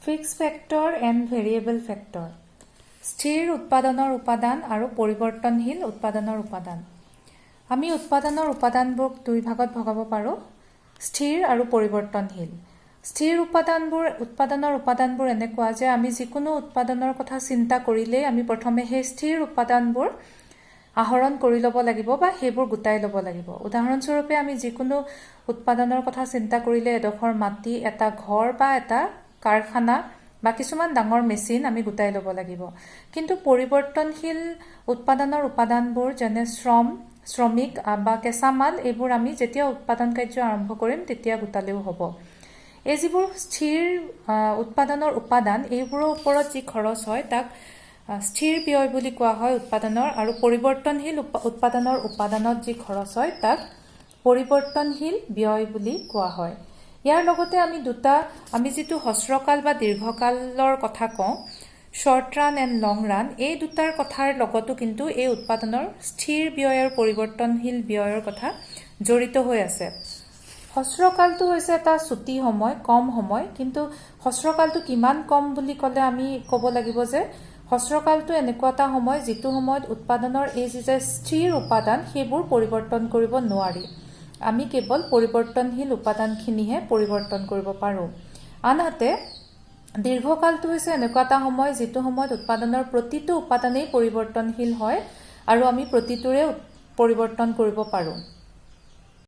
Fixed factor and variable factor, স্থিৰ উৎপাদনৰ উপাদান আৰু পৰিৱৰ্তনশীল উৎপাদনৰ উপাদান। আমি উৎপাদনৰ উপাদানবোৰক দুই ভাগত ভগাব পাৰোঁ, স্থিৰ আৰু পৰিৱৰ্তনশীল। স্থিৰ উপাদানবোৰ, উৎপাদনৰ উপাদানবোৰ এনেকুৱা যে আমি যিকোনো উৎপাদনৰ কথা চিন্তা কৰিলেই আমি প্ৰথমে সেই স্থিৰ উপাদানবোৰ আহৰণ কৰি ল'ব লাগিব বা সেইবোৰ গোটাই ল'ব লাগিব। উদাহৰণস্বৰূপে, আমি যিকোনো উৎপাদনৰ কথা চিন্তা কৰিলে এডোখৰ মাটি, এটা ঘৰ বা এটা কাৰখানা বা কিছুমান ডাঙৰ মেচিন আমি গোটাই ল'ব লাগিব। কিন্তু পৰিৱৰ্তনশীল উৎপাদনৰ উপাদানবোৰ, যেনে শ্ৰম, শ্ৰমিক বা কেঁচামাল, এইবোৰ আমি যেতিয়া উৎপাদন কাৰ্য আৰম্ভ কৰিম তেতিয়া গোটালেও হ'ব। এই যিবোৰ স্থিৰ উৎপাদনৰ উপাদান, এইবোৰৰ ওপৰত যি খৰচ হয় তাক স্থিৰ ব্যয় বুলি কোৱা হয় উৎপাদনৰ আৰু পৰিৱৰ্তনশীল উৎপাদনৰ উপাদানত যি খৰচ হয় তাক পৰিৱৰ্তনশীল ব্যয় বুলি কোৱা হয়। ইয়াৰ লগতে আমি যিটো হ্ৰস্বকাল বা দীৰ্ঘকালৰ কথা কওঁ, short run and long run, এই দুটাৰ কথাৰ লগতো কিন্তু এই উৎপাদনৰ স্থিৰ ব্যয় আৰু পৰিৱৰ্তনশীল ব্যয়ৰ কথা জড়িত হৈ আছে। হ্ৰস্বকালটো হৈছে এটা চুটি সময়, কম সময়। কিন্তু হ্ৰস্বকালটো কিমান কম বুলি ক'লে আমি ক'ব লাগিব যে হ্ৰস্বকালটো এনেকুৱা এটা সময় যিটো সময়ত উৎপাদনৰ এই যি যে স্থিৰ উপাদান, সেইবোৰ পৰিৱৰ্তন কৰিব নোৱাৰি। আমি কেৱল পৰিৱৰ্তনশীল উপাদানখিনিহে পৰিৱৰ্তন কৰিব পাৰোঁ। আনহাতে দীৰ্ঘকালটো হৈছে এনেকুৱা এটা সময় যিটো সময়ত উৎপাদনৰ প্ৰতিটো উপাদানেই পৰিৱৰ্তনশীল হয় আৰু আমি প্ৰতিটোৰে পৰিৱৰ্তন কৰিব পাৰোঁ।